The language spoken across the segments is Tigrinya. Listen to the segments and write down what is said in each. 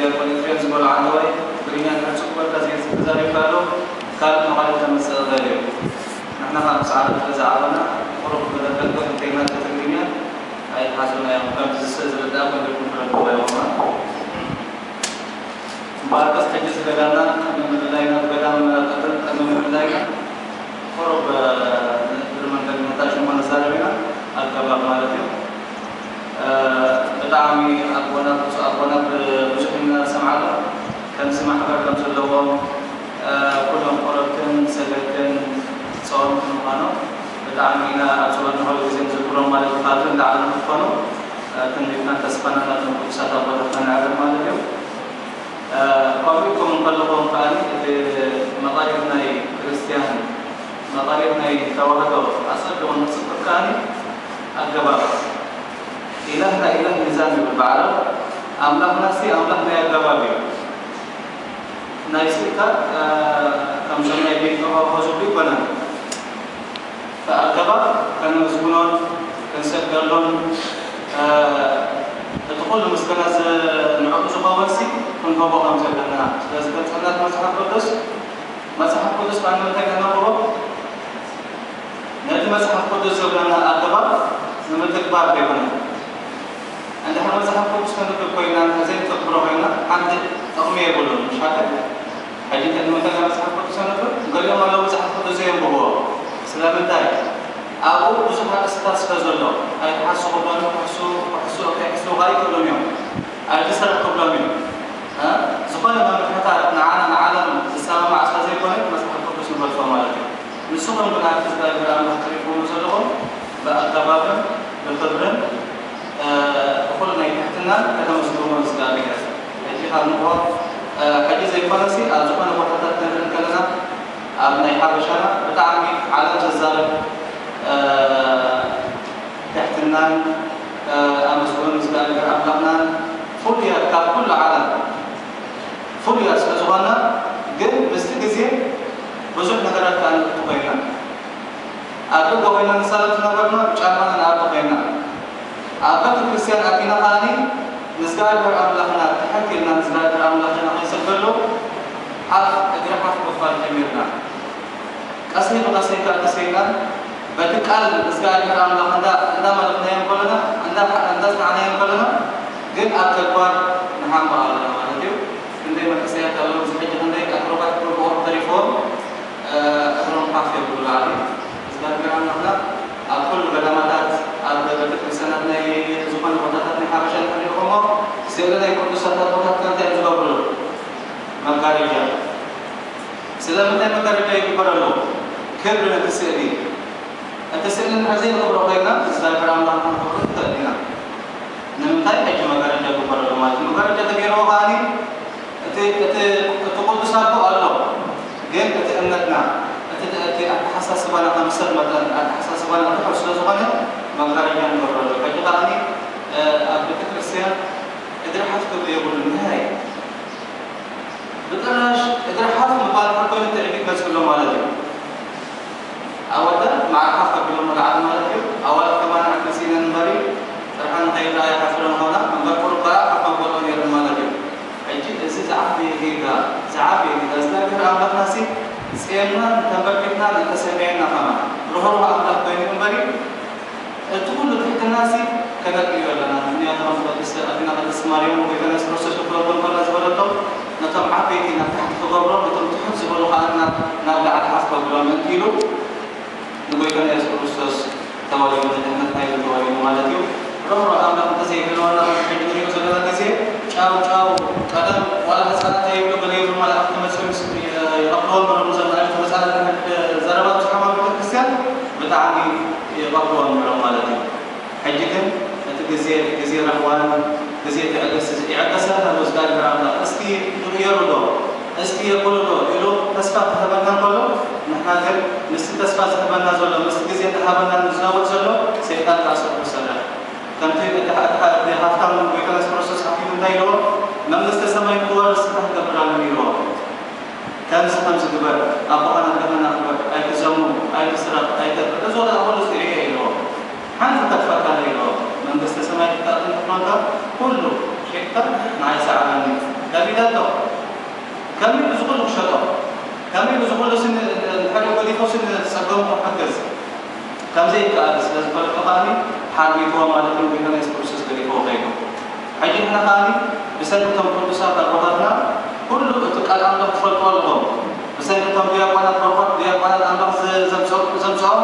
ኤርትሪያን ዝበሉ ዓንተዋይ ትግርኛ እንድሕር ጽቡቕ ጌርካ ዘይ-፣ ተዛሪብካ ኣሎ፣ ካልእ መቐለ ተምጽእ ይኽእል እዩ። ንሕና ኸኣ ምስ ዓረብ ስለ ዝዓበና፣ ቁሩብ መለከት እንተይና ትግርኛ ኣይትሓዙና እዮም። ከምዚ ዝስእ ዝርዳእ ኮንኩም ትረድእዎ እዮም። እምበኣርከስ ሕጂ እዚ ገዳምና ቅድሚ ምልላይና፣ ብገዳም መራከብን ቅድሚ ምልላይና፣ ቁሩብ፣ እ፣ እግሪ መንገድና ሽሞ ነዛረብ ኢና፣ ኣገባብ ማለት እዩ። እ፣ ብጣዕሚ ኣቦና፣ ብፁዕ ኣቦና ብ-፣ ብዙሕ ኢና ንሰምዓሎም። ከምዚ ማሕበር ከም ዘለዎም፣ እ፣ ኩሎም ቆረብትን ሰገድትን ጸወምትን ምዃኖም ብጣዕሚ ኢና ኣብ ጸሎትና ኩሉ ግዜ ንዝክሮም ማለት እዩ። ካብዚ ንላዕሊ ንክትኾኑ፣ እ፣ ትምኒትናን ተስፋናን ናቶም ቅዱሳት ኣቦታትና ንዕብር ማለት እዩ። እ፣ ከምኡ ኢልኩም እንከለኹም ከኣ እቲ መቓልት ናይ ክርስትያን፣ መቓልት ናይ ተዋህዶ ኣጸቢቑ ንክጽብቕ ከኣ ኣገባብ ኢላህ ናይ ኢላህ ሚዛን ይብል ብዓረብ። ኣምላኽናሲ ኣምላኽ ናይ ኣገባብ እዩ። ናይ ስኢታ፣ እ፣ ከምዞም ናይ ቤት ንግሆ ዝብሉ ኣይኮነን። ብኣገባብ ከነመስግኖን ክንሰግደሉን፣ እ፣ እቲ ኩሉ ምስጋና ዝ-፣ ንዕኡ ዝኸውን ሲ ክንህቦ ከም ዘለና ስለ ዝገልጸልና እቲ መጽሓፍ ቅዱስ፣ መጽሓፍ ቅዱስ ከኣ ንምንታይ ከነንብቦ? ነቲ መጽሓፍ ቅዱስ ዝብለና ኣገባብ ንምትግባር ዘይኮነ። እንድሕር መጽሓፍ ቅዱስ ከንብብ ኮይና፣ እንተ ዘይንተግብሮ ኮይና፣ ሓንቲ ጥቕሚ የብሉን፣ ምሽ ሓቂ? ሕጂ እንተ ንምንታይ መጽሓፍ ቅዱስ ከንብብ? ገሊኦም ኣለዉ መጽሓፍ ቅዱስ ዘየንብብዎ። ስለምንታይ? ኣብኡ ብዙሕ ኣርእስታት ስለ ዘሎ፣ ኣይትሓሱ ክብሎም፣ ክሕሱ፣ ክሕሱ፣ ከይሕሱ ከኣ ይክእሉን እዮም። ኣይትስራሕ ክብሎም እዩ። እ? ዝኾነ መምርሕታት ንዓና ንዓለም ዝሰማማዕ ስለ ዘይኮነ መጽሓፍ ቅዱስ ንገድፎ ማለት እዩ። ንስኹም ግን ኣብቲ እግዚኣብሔር ኣምላኽ ትሪእኩሞ ዘለኹም ብኣገባብን ብኽብርን፣ እ፣ ብኹሉ ናይ ትሕትናን ከተመስግንዎ እግዚኣብሔር። ሕጂ ካብ ንግሆ፣ እ፣ ሕጂ ዘይኮነሲ ኣብ ዝኾነ ቦታታት ንርኢ እንከለና ኣብ ናይ ሓበሻና ብጣዕሚ ዓለም ዘዛርብ፣ እ፣ ትሕትናን፣ እ፣ ኣመስግኖን እግዚኣብሔር ኣምላኽናን ፍሉያት ካብ ኩሉ ዓለም ፍሉያት ስለ ዝኾና፣ ግን ምስቲ ግዜ ብዙሕ ነገራት ከኣ ንእቱ ኮይና። ኣብ ደገ ኮይና ንሳለጥ ነበርና፣ ብጫማና ንኣቱ ኮይና። ኣብ ቤተ ክርስቲያን ኣቲና ከኣኒ ንእግዚኣብሔር ኣምላኽና ትሕት ኢልና ንእግዚኣብሔር ኣምላኽና ከይሰገሉ ሓፍ እግሪ ሓፍ ምባል ጀሚርና። ቀሰይ ብቐሰይ ከኣ እቲ ሰይጣን በቲ ቃል እግዚኣብሔር ኣምላኽ እንዳ-፣ እንዳመለኽናዮ እንከለና፣ እንዳ-፣ እንዳጽናዕናዮ እንከለና ግን ኣብ ተግባር ንሓምቕ ኣለና ማለት እዩ። ክንደይ መንእሰያት ኣለዉ፣ እዚ ሕጂ ክንደይ ኣክሮባት ክገብሩ ተሪፎም፣ እ፣ እግሮም ሓፍ የብሉ ላዕሊ። እግዚኣብሔር ኣምላኽና ኣብ ኩሉ ገዳማታት፣ ኣብ ቤተክርስትያናት ናይ ዝኾነ ቦታታት ናይ ሓበሻ እንተሪእኹሞ፣ ስእሊ ናይ ቅዱሳት ኣቦታትና እንታይ እዮም ዝገብሩ? መጋረጃ። ስለምንታይ መጋረጃ ይግበረሉ? ክብሪ ነቲ ስእሊ። እቲ ስእሊ እንድሕር ዘይንኽብሮ ኮይና፣ እግዚኣብሔር ኣምላኽ ክንኽብሮ ንኽእል ኢና። ንምንታይ ሕጂ መጋረጃ ይግበረሉ ማለት እዩ? መጋረጃ ተገይርዎ ከኣኒ፣ እቲ፣ እቲ፣ እቲ ቅዱስ ኣቦ ኣሎ። ግን እቲ እምነትና፣ እቲ፣ እቲ ኣተሓሳስባና ከም ሰብ መጠን ኣተሓሳስባና ርሑቕ ስለ ዝኾነ፣ መጋረጃ ንገብረሉ። ሕጂ ከኣኒ፣ እ፣ ኣብ ቤተክርስትያን እግሪ ሓፍ ክብል የብሉን። ንሃይ ብጥራሽ እግሪ ሓፍ ምባል እንድሕር ኮይኑ ትዕቢት መጺኡ ኣሎ ማለት እዩ። ኣወዳት ማዕረ ሓፍ ከቢሎም ንላዕሊ ማለት እዩ። ኣዋልድ ከማን ኣክልሲነን እምበሪ ጥርሐን ንኸይረኣያ ሓፊረን ኾና እምበር ቁሩብ ከኣ ሓፍ መበልኦ ነይረን ማለት እዩ። ሕጂ እዚ ዝዓበየ ጌጋ፣ ዝዓበየ ጌጋ፣ እግዚኣብሔር ኣምላኽናሲ ጼምናን ተንበርኪኽናን እንተሰሚዐና ከማን ርህሩህ ኣምላኽ ኮይኑ እምበሪ እቲ ኩሉ ትሕትናሲ ከነርእዮ ኣለና። ምኽንያቱ ከምቲ ቅድስቲ ኣዴና ቅድስቲ ማርያም ጎይታና የሱስ ክርስቶስ ክፍለጦም ከላ ዝበለቶ፣ ነቶም ዓበይቲ ናብ ታሕቲ ክገብሮም፣ ነቶም ትሑት ዝበሉ ከኣ ናብ፣ ናብ ላዕሊ ሓፍ ከብሎም ምእንቲ ኢሉ ንጎይታና የሱስ ክርስቶስ ተወሊዱ፣ ንድሕነትና ኢሉ ተወሊዱ ማለት እዩ። ርህሩህ ኣምላኽ እንተዘይህልወና፣ ሕጂ ንሪኦ ዘለና ግዜ ጫው ጫው፣ ቀደም ዋላ ህጻናት እንታይ ይብሉ፣ ገለ ይብሉ፣ መላእኽቲ መጺኦም ምስ-፣ ይቐትልዎም ነበሩ፣ እዞም ኣዕሩኽቲ ህጻናት፣ ዘረባ ብዙሓት ኣብ ቤተክርስትያን ብጣዕሚ ይቐትልዎም ነይሮም ማለት እዩ። ሕጂ ግን እቲ ግዜ፣ ግዜ ራህዋን ግዜ ትዕግስቲ ይዕገሰልና ኣሎ እግዚኣብሔር ኣምላኽ። እስኪ ንቕየሩ ዶ፣ እስኪ የብሉ ዶ ኢሉ ተስፋ ክህበና እንከሎ፣ ንሕና ግን ምስቲ ተስፋ ዝህበና ዘሎ፣ ምስቲ ግዜ እናሃበና ዝነብር ዘሎ ሰይጣን ከኣ ስርሑ ዝሰርሕ። ከምቲ እቲ፣ እቲ፣ እቲ ሃብታም ጎይታና የሱስ ክርስቶስ ሓቲቱ እንታይ ኢልዎ? መንግስተ ሰማይ ንኽወርስ እንታይ ክገብር ኣለኒ ኢልዎ። ከምዚ ከምዚ ግበር፣ ኣቦኻን ኣዴኻን ኣኽብር፣ ኣይትዘሙ፣ ኣይትስረቕ፣ ኣይተግብር፣ እዚ ወላ ኩሉ እዚ ርእየ ኢልዎ። ሓንቲ ከጥፈካ ኢልዎ። መንግስተ ሰማይ ክትኣቱ እንተኾንካ ኩሉ ሸይጣን ንዓይ ሰዓበኒ። ከቢዳቶ። ከመይ ኢሉ ዝኹሉ ክሸጦ? ከመይ ኢሉ ዝኹሉ ስን-፣ ንሕደ ገዲፎ ስን ዝጸገሙ ክሕግዝ? ከምዚ ይከኣል ስለ ዝፈለጡ ከኣኒ ሓርቢትዎ ማለት እዩ። ጎይታና የሱስ ክርስቶስ ገዲፍዎ ከይዱ። ሕጂ ንሕና ከኣኒ ብሰንኪ እቶም ቅዱሳት ኣቦታትና ኩሉ እቲ ቃል ኣምላኽ ክፈልጥዎ ኣለዎም። ብሰንኪ እቶም ዲያቆናት በርኾት ዲያቆናት ኣምላኽ ዝ-፣ ዘምጽኦ-፣ ዘምጽኦም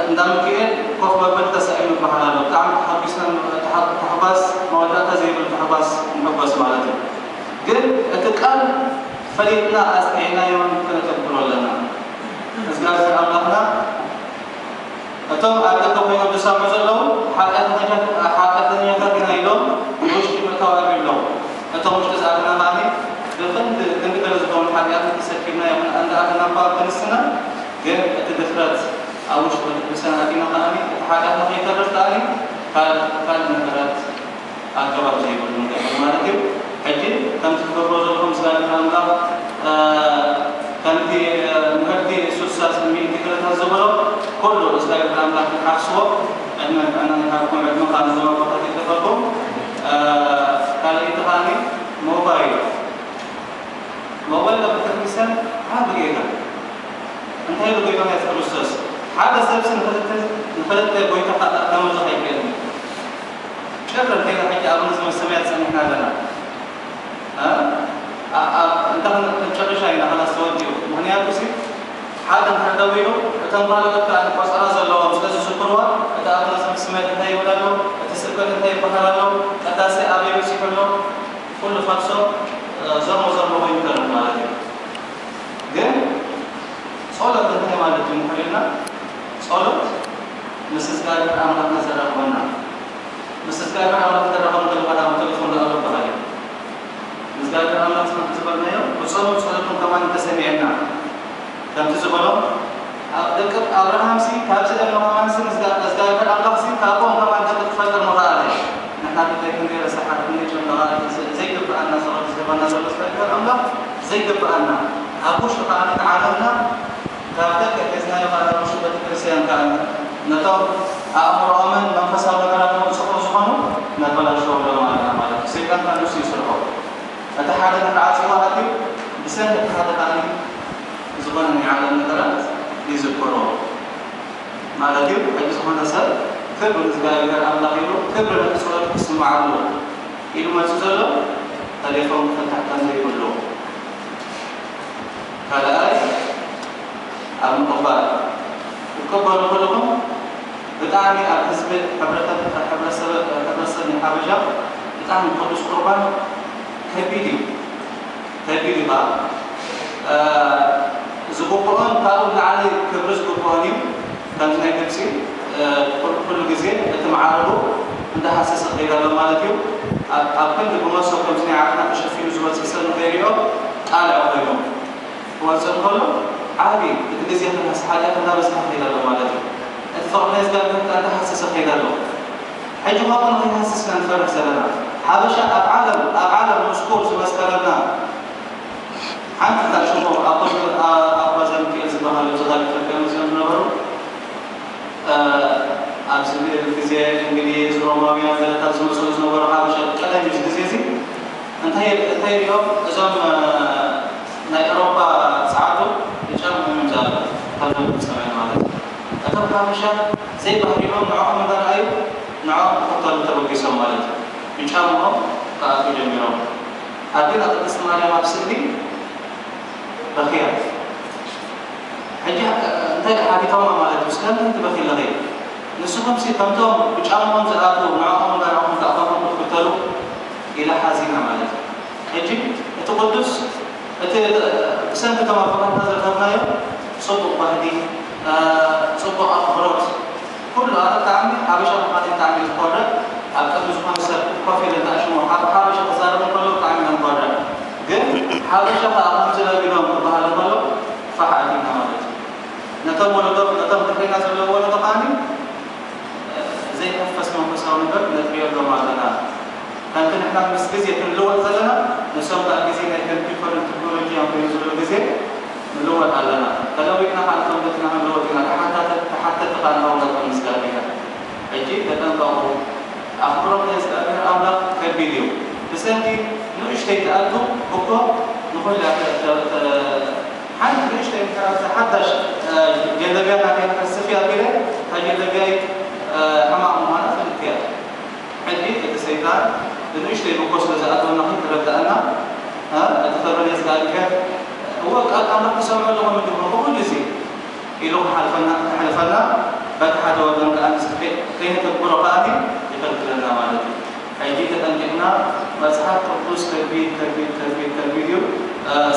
እንዳ ሚካኤል ኮፍ መበሊ ተሳኢኑ ይበሃል ኣሎ። ብጣዕሚ ተሓጒስና፣ ተሓ-፣ ታሕጓስ መወዳእታ ዘይብሉ ታሕጓስ ንሕጎስ ማለት እዩ። ግን እቲ ቃል ፈሊጥና ኣጽኒዕናዮ ከነተግብሮ ኣለና። እግዚኣብሔር ኣምላኽና እቶም ኣብ ደገ ኮይኖም ዝሰምዑ ዘለዉ ሓጢኣተኛታት፣ ሓጢኣተኛታት ኢና ኢሎም ንውሽጢ ምእታው ኣብዮም። እቶም ውሽጢ ዝኣተና ከኣኒ ብክንዲ፣ ክንዲ ገለ ዝኸውን ሓጢኣት ተሰኪምና ይኹን እንዳ ኣተና እኳ ክንስና፣ ግን እቲ ድፍረት ኣብ ውሽጢ ቤተክርስትያን ኣቲና ከኣኒ እቲ ሓጢኣትና ከይተርፍ ከኣኒ ካል-፣ ካልእ ነገራት ኣገባብ ዘይብሉ ነገር ማለት እዩ። ሕጂ ከምቲ ትገብርዎ ዘለኹም እግዚኣብሔር ኣምላኽ፣ እ፣ ከምቲ፣ እ፣ ምህርቲ ሱሳ ስሚንቲ ክልተ ዝበሎ ኩሉ እግዚኣብሔር ኣምላኽ ንሓፍስዎ። ዕድመን ጥዕናን ይሃብኩም፣ ዕድመ ኻብ ንዘመርኩ ከፊት ተፈልኩም። እ፣ ካልኣይቲ ኻኒ ሞባይል፣ ሞባይል ኣብ ቤተክርስትያን ዓቢ ጌጋ። እንታይ ኢሉ ጎይታና የሱስ ክርስቶስ? ሓደ ሰብሲ ንኽልተ፣ ንኽልተ ጎይታ ከ-፣ ከመልኽ ኣይክእልን እዩ። ጭር እንተኢልና ሕጂ ኣብ ነዚ መሰምያ ጸኒሕና ኣለና። እ? ኣ-፣ ኣ-፣ እንተ ኽን-፣ ክንጨርሻ ኢና፣ ኸላስ ተወዲኡ። ምኽንያቱ ሲ፣ ሓደ እንድሕር ደው ኢሉ፣ እቶም ካልኦት ከኣ ቆጸራ ዘለዎም ስለ ዝዝክርዋ፣ እቲ ኣብ ነዚ መሰምያ እንታይ ይብል ኣሎ? እቲ ስብከት እንታይ ይበሃል ኣሎ? ቅዳሴ ኣበይ በጺሑ ኣሎ? ኩሉ ፈልሶ፣ እ፣ ዘርሞ ዘርሞ ኮይኑ ይተርፍ ማለት እዩ። ግን ጸሎት እንታይ ማለት እዩ እንድሕር ኢልና፣ ጸሎት ምስ እግዚኣብሔር ኣምላኽና ዘራኽበና። ምስ እግዚኣብሔር ኣምላኽ ተራኸቡ እንተልካ ኣብ ቴሌፎን ዝኣሎ በሃል እዩ። ምስ እግዚኣብሔር ኣምላኽ ስለ ዝበልናዮ፣ ብጾምን ጸሎትን ከማን እንተሰሚዐና፣ ከምቲ ዝበሎ፣ ኣብ ደቂ ኣብርሃምሲ ካብዚ እምኒ ከማንሲ ንዝጋ-፣ እግዚኣብሔር ኣምላኽሲ ካብኦም ከማን ደቂ ክፈጥር ምኸኣለ። ንሕና ግን ዘይክንሪኦ ሰሓት ክንጨምራ ዘይግብኣና ጸሎት ዝህበና ዘሎ እግዚኣብሔር ኣምላኽ ዘይግብኣና፣ ኣብ ውሽጢ ከኣ ዓለምና ካብ ደገ ሒዝናዮ ከኣ ናብ ውሽጢ ቤተክርስትያን ከኣ ነቶም ኣእምሮኦምን መንፈሳዊ ነገራቶምን ጽቡቕ ዝኾኑ ነበላሽዎም ኣለና ማለት እዩ። ሰይጣን ከኣ ንሱ ይሰርሖ። እቲ ሓደ ንኽዓጽዎ ኣትዩ፣ ብሰንኪ እቲ ሓደ ከኣ ዝኾነ ናይ ዓለም ነገራት ይዝክሮ ማለት እዩ። ሕጂ ዝኾነ ሰብ ክብሪ ንእግዚኣብሔር ኣምላኽ ኢሉ፣ ክብሪ ነቲ ጸሎት ክስምዓሉ ኢሉ መጺኡ ዘሎ፣ ተሌፎን ክፍታሕ ከም ዘይብሉ። ካልኣይ፣ ኣብ ምቕባል ክትቅበሉ ከለኹም፣ ብጣዕሚ ኣብ ህዝቢ ሕብረተ-፣ ሕብረተሰብ፣ ሕብረተሰብ ናይ ሓበሻ ብጣዕሚ ቅዱስ ቁርባን ከቢድ እዩ። ከቢድ እዩ ኸዓ። እ፣ ዝግብኦን ካብኡ ንላዕሊ ክብሪ ዝግብኦን እዩ። ከምዚ ናይ ግብፂ፣ እ፣ ኩሉ፣ ኩሉ ግዜ እቲ መዓርጉ እንዳሃሰሰ ክኸይድ ኣሎ ማለት እዩ። ኣብ፣ ኣብ ክንዲ ብመሶብ ከምዚ ናይ ዓድና ተሸፊኑ ዝመፅእ ሰብ ንኸይሪኦ ጣልዕ ኮይኑ ክወፅእ እንከሎ ዓቢ እቲ ግዜ ከናስ ሓጢኣት እንዳበዝሐ ክኸይድ ኣሎ ማለት እዩ። እቲ ፍቕሪ ናይ እግዚኣብሔር ከኣ እንዳሃሰሰ ክኸይድ ኣሎ። ሕጂ ከምኡ ንኸይሃስስ ኢና ንፈርሕ ዘለና። ሓበሻ ኣብ ዓለም፣ ኣብ ዓለም ምስኩር ዝመስከረልና ሓንቲ እታ ሽሙ ኣባ፣ ኣባ ዘሚካኤል ዝበሃሉ ኣብዚ ካልእ ኢትዮጵያ መጺኦም ዝነበሩ፣ እ፣ ኣብዚ ግዜ እንግሊዝ፣ ሮማውያን ገለታት ዝመጽኡ ዝነበሩ ሓበሻ ቀደም እዚ ግዜ እዚ እንታይ፣ እንታይ ኢሎም እዞም፣ እ፣ ናይ ኤውሮጳ ጸዓዱ ብጫ ምንም ዛሉ ካብ ደቡብ ሰሜን ማለት እዩ። እቶም ሓበሻ ዘይባህሪኦም ንዕኦም እንዳረኣዩ ንዕኦም ክኽተሉ ተበጊሶም ማለት እዩ። ብጫ ምኦም ክኣትዉ ጀሚሮም። ኣዴና ቅድስቲ ማርያም ኣብ ስእሊ በኽያ። ሕጂ እንታይ ሓቲቶማ ማለት እዩ? ስለምንታይ ትበኺ ኣለኺ? ንስኹምሲ ከምቶም ብጫምኦም ዝኣትዉ ንዕኦም እንዳረኣኹም ከኣ ከምኦም ክትክተሉ ኢላ ሓዚና ማለት እዩ። ሕጂ እቲ ቅዱስ፣ እቲ ብሰንኪ እቶም ኣቦታትና ዝረኸብናዮ ጽቡቕ ባህሊ፣ እ፣ ጽቡቕ ኣኽብሮት፣ ኩሉ ኣነ ብጣዕሚ ሓበሻ ምዃነይ ብጣዕሚ እየ ዝኮርዕ። ኣብ ቅድሚ ዝኾነ ሰብ ኮፍ ኢለ እንተኣሽሞ ሓ-፣ ሓበሻ ክዛረብ እንከሎ ብጣዕሚ እየ ዝኮርዕ። ግን ሓበሻ ከኣ ከምዚ ለቢዶም ክበሃል እንከሎ ፋሕ ኣቢልና ማለት እዩ። ነቶም ወለዶ፣ ነቶም ድሕሪና ዘለዉ ወለዶ ከኣኒ፣ እ፣ ዘይሕፈስ መንፈሳዊ ነገር ነጥርየሎም ኣለና። ከምቲ ንሕና ምስ ግዜ ክንልወጥ ዘለና፣ ንሶም ከኣ ግዜ ናይ ኮምፒውተርን ቴክኖሎጂን ኮይኑ ዘሎ ግዜ ንልወጥ ኣለና። ተለዊጥና ከኣ ነቶም በትና ክንልወጥ ኢና። ተሓታተ-፣ ተሓተቲ ከኣ ንኸውን ኣለና ምስ እግዚኣብሔር። ሕጂ ተጠንቀቑ። ኣኽብሮት ናይ እግዚኣብሔር ኣምላኽ እዩ። ብሰንኪ ንእሽተይ ትኣቱ እኮ ንኹላ ተ- ተ- ተ- ሓንቲ ንእሽተይ እንድሕር ኣብዛ ሓዳሽ እ፣ ጀለብያ ናተይ እንድሕር ስፍያ ኣቢለ እታ ጀለብያይ እ፣ ሕማቕ ምዃና ፍልጥቲ እያ። ሕጂ እቲ ሰይጣን ብንእሽተይ እኮ ስለ ዝኣተወና ከይተረድኣና እ፣ እቲ ክብሪ ንእግዚኣብሔር እወ ቃል ኣምላኽ ክሰምዑ ኣለዎም እንዲኹም ብኹሉ ግዜ ኢሉ ክሓልፈና ክሓልፈና በቲ ሓደ ወገን ከኣ ንስቲ ከይነተግብሮ ከኣ ይኸልክለና ማለት እዩ። ሕጂ ተጠንቂቕና መጽሓፍ ቅዱስ ከቢድ ከቢድ ከቢድ ከቢድ እዩ።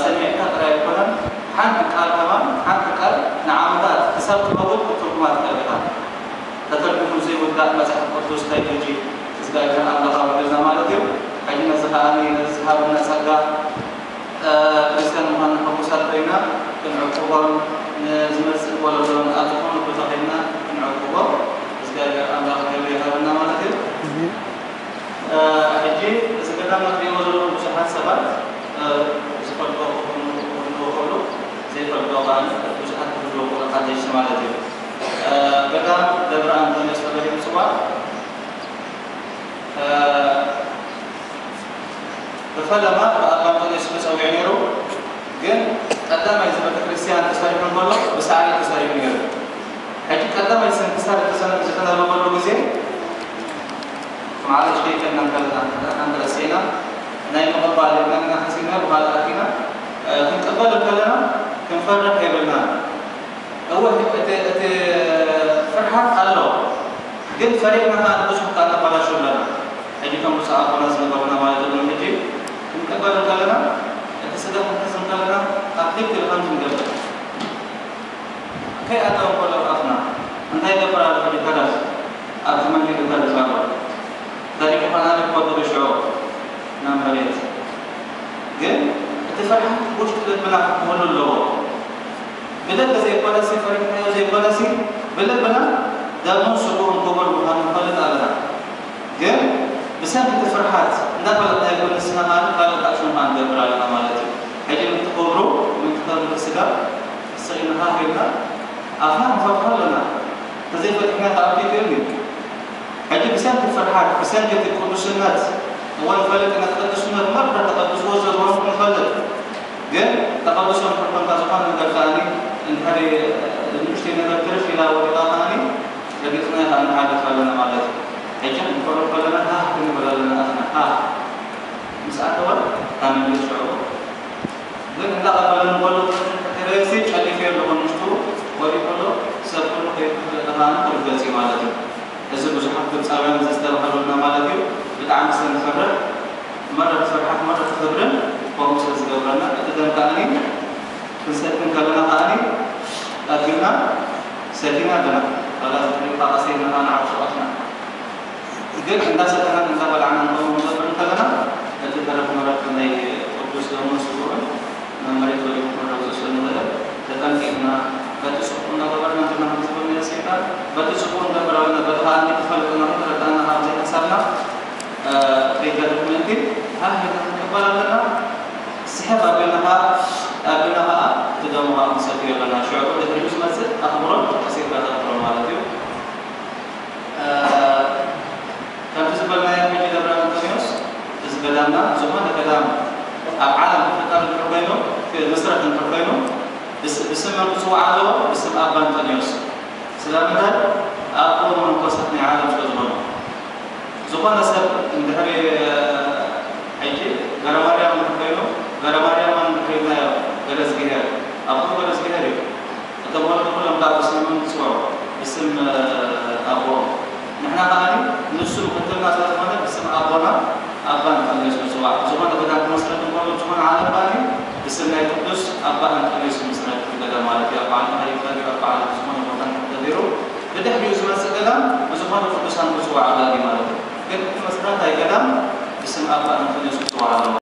ሰሚዕካ ጥራይ ኣይኮነን፣ ሓንቲ ቃል ከማን ሓንቲ ቃል ንዓመታት ክሳብ ትመውት ክትትርጉማ ትኽእል ኢኻ። ተተርጉሙ ዘይውዳእ መጽሓፍ ቅዱስ እንታይ ሕጂ እግዚኣብሔር ኣምላኽ ኣውሪዱልና ማለት እዩ። ሕጂ ነዚ ከኣ ነዚ ዝሃበና ጸጋ ክርስትያን ምዃን ንሕጉሳት ኮይና ክንዕቅቦን ንዝመጽእ ወለዶን ኣብ ዝኾነ ቦታ ኮይና ክንዕቅቦ እግዚኣብሔር ኣምላኽ ሓይሉ ይሃበና ማለት እዩ። ሕጂ እዚ ገዳም እትሪእዎ ዘለኹም ብዙሓት ሰባት ዝፈልጦ ክህሉ ይኽእሉ፣ ዘይፈልጦ ከኣ ብዙሓት ክህልዉ ይኽእሉ ሓደሽቲ ማለት እዩ። ገዳም ደብረ ኣንቶንዮስ ተባሂሉ ይጽዋዕ። ብፈለማ ብኣባ ኣንጦንዮስ ተጸዊዑ ነይሩ፣ ግን ቀዳማይ እዚ ቤተ ክርስቲያን ተሰሪሑ እንከሎ ብሳዕሪ ተሰሪሑ ነይሩ። ሕጂ ቀዳማይ ስንክሳር ዝተሰነ- ዝተነበበሉ ግዜ ማዕረሽ ከይከና እንከለና ንሕና እንተረሲዕና ናይ ምቕባል ኢልና ኢና ሓሲብና ብኻልእ ኣቲና ክንቅበል እንከለና ክንፈርሕ የብልናን። እወ እቲ እቲ ፍርሓት ኣሎ፣ ግን ፈሪሕና ከኣ ንብዙሕ ከኣ ነባላሹ ኣለና። ሕጂ ከም ብፁዕ ኣቦና ዝነበሩና ማለት እውን ሕጂ ክንቅበል እንከለና እቲ ስጋ ክንሕዝ እንከለና ኣብ ትክክል ከም ክንገብር ከይኣተወ እንከሎ ኣፍና እንታይ ይገብር ኣሎ ሕጂ ከዳስ ኣብቲ መንገዲ ከዳስ ኣሎ ተሪፉ ከኣ ንኮዱ ብሽዑ ናብ መሬት ግን እቲ ፍርሓት ውሽጢ ልብና ክህሉ ኣለዎ። ብደገ ዘይኮነሲ ፈሪሕናዮ ዘይኮነሲ ብልብና ደሙን ስግኡን ክቡር ምዃኑ ንፈልጥ ኣለና። ግን ብሰንኪ እቲ ፍርሓት እንዳፈለጥናዮ ግን ንስና ማለት ካልእ ካልእ ሽምካ ንገብር ኣለና ማለት እዩ። ሕጂ ምእንቲ ክብሩ ምእንቲ ክብሪ ስጋ ስኢንኻ ሂብና ኣፍና ክንፈትሖ ኣለና። ተዘይፈቲሕና ከኣ ፊት የብልናን። ሕጂ ብሰንኪ ፍርሓት ብሰንኪ እቲ ቅዱስነት እወ ንፈልጥ ኢና። ቅዱስነት መርዳ ተቐድስዎ ዘዝኾንኩም ንፈልጥ። ግን ተቐድሶ እንድሕር ኮንካ ዝኾነ ነገር ከኣኒ እንድሕር ንእሽተይ ነገር ትርፍ ኢላ ወዲቓ ከኣኒ ረጊጽና ከኣ ንሓልፍ ኣለና ማለት እዩ። ሕጂ ክንፈርድ ከለና ሃህ ክንብል ኣለና ኣፍና ሃህ ምስ ኣተወ እታ መንግስቲ ሽዑ ግን እንዳቐበለ እንከሎ ተረሲ ጨሊፈ ኣለኹ ንሽጡ ወዲቑ ኣሎ ሰብ ኩሉ ከይተፈለጠ ከኣኒ ክርገጽ እዩ ማለት እዩ። እዚ ብዙሓት ግብፃውያን ዘስተብሃሉልና ማለት እዩ። ብጣዕሚ ስለንፈርሕ መረት ፍርሓት መረት ክብርን ከምኡ ስለ ዝገብረና እቲ ደም ከኣኒ ክንሰቲ ከለና ከኣኒ ኣቢልና ሰቲና ኣለና። ካላ ዝድሪካ ቀሰይና ከኣ ንዓርሱ ኣፍና ግን እንዳሰተናን እንዳበላዕናን ከምኡ ንገብር ከለና እቲ ተረፍ መረት ናይ ቅዱስ ደሙን ስግኡን ናብ መሬት ወዲቑ ክንረግጾ ስለ ንኽእል ተጠንቂቕና በቲ ጽቡቕ እናገበርና እንትና ከም ዝበልናዮ ሰይጣን በቲ ጽቡቕ ንገብር ኣለና በቲ ከኣ ንፈልጥና ከይተረዳእና ካብ ዘይሓሳብና ከይተርፍ ምእንቲ ሃህ ኢልና ክንቅበል ኣለና። ስሕብ ኣቢልና ከኣ ኣቢልና ከኣ እቲ ደሙ ከኣ ክንሰትዮ ኣለና። ሽዑ ድሕሪኡ ዝመጽእ ኣኽብሮት ቀስ ኢልካ ተኽብሮ ማለት እዩ። ከምቲ ዝበልናዮ ሕጂ ደብረ ኣንጦንዮስ እዚ ገዳምና ዝኾነ ገዳም ኣብ ዓለም ክፍጠር እንድሕር ኮይኑ ክምስረት እንድሕር ኮይኑ ብስ- ብስም መን ክፅዋዕ ኣለዎ? ብስም ኣባ ኣንጦንዮስ። ስለምንታይ? ኣቦ መነኮሳት ናይ ዓለም ስለ ዝኾኑ። ዝኾነ ሰብ እንድሕሪ ሕጂ ገረ ማርያም እንድሕር ኮይኑ ገረ ማርያም እንድሕር ኢልናዮ ገረ እዝግሄር ኣቦ ገረ እዝግሄር እዩ። እቶም ወለዱ ኩሎም ከዓ ብስሞም ዝፅውዑ ብስም ኣቦኦም ንሕና ከዓ ንሱ ምክትልና ስለዝኾነ ብስም ኣቦና ኣባ ኣንጠንዮስ ምፅዋዕ ዝኾነ ገዳም ክመስረት እንከሎ ዝኾነ ዓለም ከዓ ብስም ናይ ቅዱስ ኣባ ኣንጠንዮስ ምስረት ገዳም ማለት እዩ። ኣብ በዓል መኸሪብ ተቢዑ ኣብ በዓል ዝኾነ ቦታ ተቢሩ ብድሕሪኡ ዝመፅእ ገዳም ብዝኾነ ቅዱሳን ምፅዋዕ ኣድላዩ ማለት እዩ። ግን እቲ መስራታይ ገዳም ብስም ኣባ ኣንጠንዮስ ክፅዋዕ ኣለዎ።